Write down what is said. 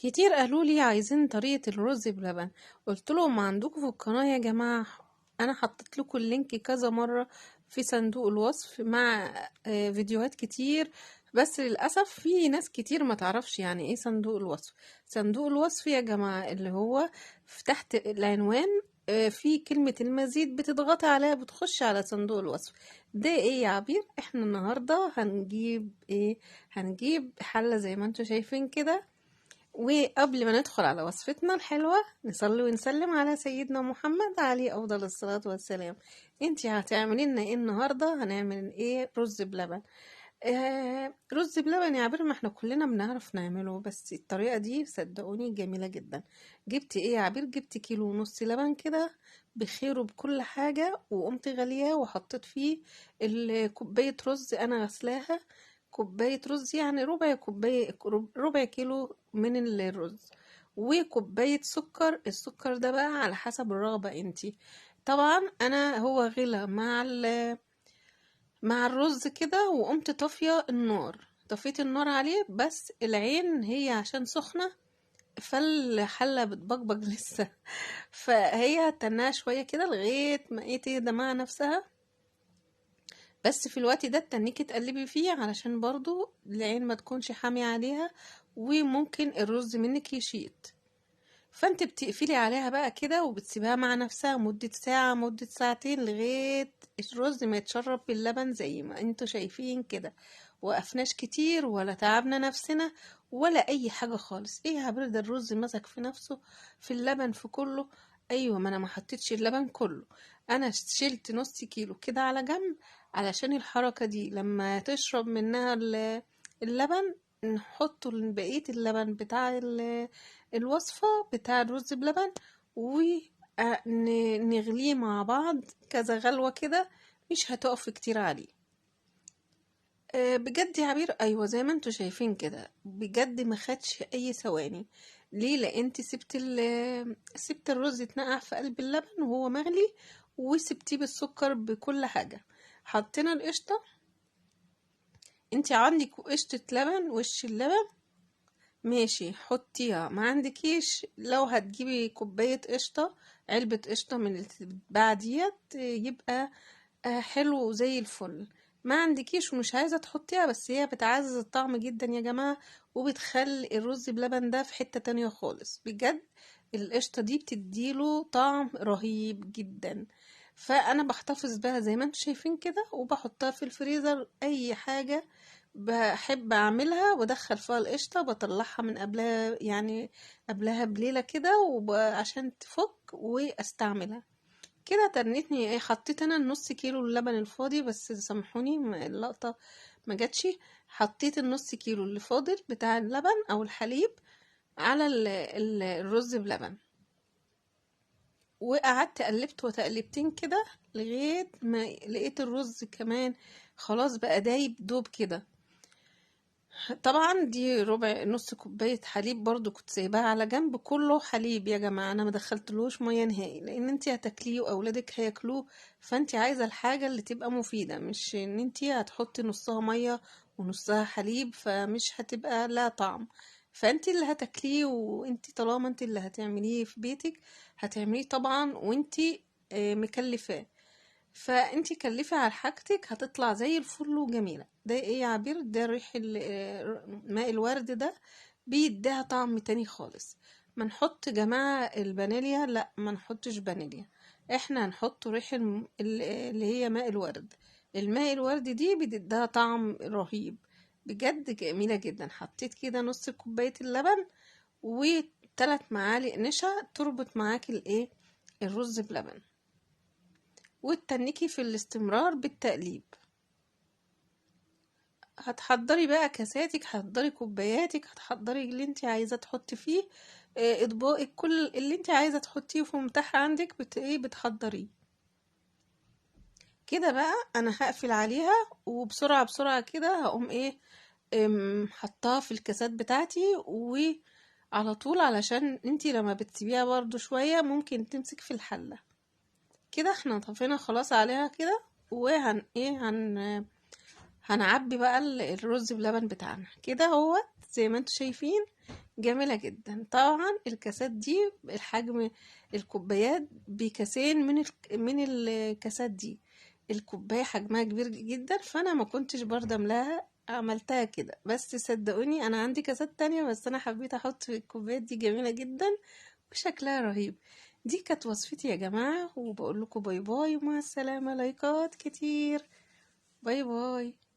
كتير قالوا لي عايزين طريقة الرز بلبن، قلت لهم ما عندكم في القناة يا جماعة، انا حطيت لكم ال link كذا مرة في صندوق الوصف مع فيديوهات كتير، بس للأسف في ناس كتير ما تعرفش يعني ايه صندوق الوصف. صندوق الوصف يا جماعة اللي هو في تحت العنوان، في كلمة المزيد بتضغطي عليها بتخش على صندوق الوصف. ده ايه يا عبير؟ احنا النهاردة هنجيب ايه؟ هنجيب حلة زي ما انتوا شايفين كده. وقبل ما ندخل على وصفتنا الحلوة نصلي ونسلم على سيدنا محمد عليه أفضل الصلاة والسلام. انتي هتعملي لنا ايه النهاردة؟ هنعمل ايه؟ رز بلبن. رز بلبن يا عبير ما احنا كلنا بنعرف نعمله، بس الطريقة دي صدقوني جميلة جدا. جبت ايه يا عبير؟ جبت 1.5 كيلو لبن كده بخيره بكل حاجة، وقمت غلياه وحطيت فيه كوباية رز انا غسلاها، كوباية رز يعني ربع كوباية، ربع كيلو من الرز، وكوباية سكر. السكر ده بقى على حسب الرغبة انتي طبعا. انا هو غلى مع الرز كده، وقمت طافية النار، طفيت النار عليه، بس العين هي عشان سخنة فالحلة بتبقبق لسه، فهي تناها شوية كده لغاية ما ايه تهدى مع نفسها. بس في الوقت ده تنيكي تقلبي فيه علشان برضو العين ما تكونش حامية عليها، وممكن الرز منك يشيط. فانت بتقفلي عليها بقى كده وبتسيبها مع نفسها مدة ساعة، مدة ساعتين، لغاية الرز ما يتشرب باللبن زي ما انتوا شايفين كده. وقفناش كتير ولا تعبنا نفسنا ولا اي حاجة خالص. ايه يا عبير ده الرز مسك في نفسه في اللبن في كله؟ ايوه، ما انا ما حطيتش اللبن كله، انا شلت نص كيلو كده على جنب علشان الحركة دي لما تشرب منها اللبن نحطه بقية اللبن بتاع الوصفة بتاع الرز بلبن، ونغليه مع بعض كذا غلوة كده، مش هتقف كتير عليه. بجد يا عبير، ايوه زي ما انتوا شايفين كده، بجد ما خدش اي ثواني. ليه؟ لان انت سبت الرز يتنقع في قلب اللبن وهو مغلي، وسبتيه بالسكر بكل حاجة. حطينا القشطة، انت عندك قشطة لبن وش اللبن ماشي حطيها، ما عندكيش لو هتجيبي كوباية قشطة، علبة قشطة من اللي بتتباع ديت، يبقى حلو زي الفل. ما عندكيش ومش عايزة تحطيها، بس هي بتعزز الطعم جدا يا جماعة، وبتخلي الرز بلبن ده في حتة تانية خالص. بجد القشطة دي بتديله طعم رهيب جدا. فأنا بحتفظ بها زي ما انتم شايفين كده، وبحطها في الفريزر. أي حاجة بحب أعملها وأدخل فيها القشطة، بطلعها من قبلها، يعني قبلها بليلة كده، عشان تفك وأستعملها كده. تنتني ايه، حطيت انا النص كيلو اللبن الفاضي، بس سامحوني اللقطة ما جاتش. حطيت النص كيلو اللي فاضل بتاع اللبن او الحليب على الرز بلبن، وقعدت قلبت وتقلبتين كده لغاية ما لقيت الرز كمان خلاص بقى دايب دوب كده. طبعا دي ربع نص كوباية حليب برضو كنت سايباها على جنب، كله حليب يا جماعة، انا ما دخلتلوش مية نهائي، لان انتي هتاكليه واولادك هياكلوه، فانتي عايزة الحاجة اللي تبقى مفيدة، مش ان انتي هتحطي نصها مية ونصها حليب فمش هتبقى لها طعم. فانتي اللي هتاكليه، وانتي طالما انتي اللي هتعمليه في بيتك هتعمليه طبعا وانتي مكلفاه، فانتي كلفي على حاجتك هتطلع زي الفل وجميلة. ده ايه يا عبير؟ ده ريح ماء الورد ده بيديها طعم تاني خالص. ما نحط جماعة الفانيليا، لا ما نحطش فانيليا، احنا هنحط ريح اللي هي ماء الورد. الماء الورد دي بتديها طعم رهيب بجد، جميلة جدا. حطيت كده نص كوباية اللبن وتلات معالق نشا تربط معاك الرز بلبن، وتتنكي في الاستمرار بالتقليب. هتحضري بقى كاساتك، هتحضري كوباياتك، هتحضري اللي انت عايزه تحطي فيه، اطباقك، كل اللي انت عايزه تحطيه في متاح عندك بتحضريه كده. بقى انا هقفل عليها وبسرعه بسرعه كده هقوم حطاها في الكاسات بتاعتي وعلى طول، علشان انتي لما بتسيبيها برضو شويه ممكن تمسك في الحله كده. احنا طفينا خلاص عليها كده، وهن ايه هن هنعبي بقى الرز بلبن بتاعنا كده اهوت. زي ما انتم شايفين، جميلة جدا. طبعا الكاسات دي الحجم الكوبايات بكاسين من الكاسات دي، الكوباية حجمها كبير جدا، فانا ما كنتش برضه املاها، عملتها كده. بس صدقوني انا عندي كاسات تانية، بس انا حبيت احط في الكوبايات دي، جميلة جدا وشكلها رهيب. دي كانت وصفتي يا جماعة، وبقول لكم bye bye ومع السلامة. لايكات كتير، bye bye.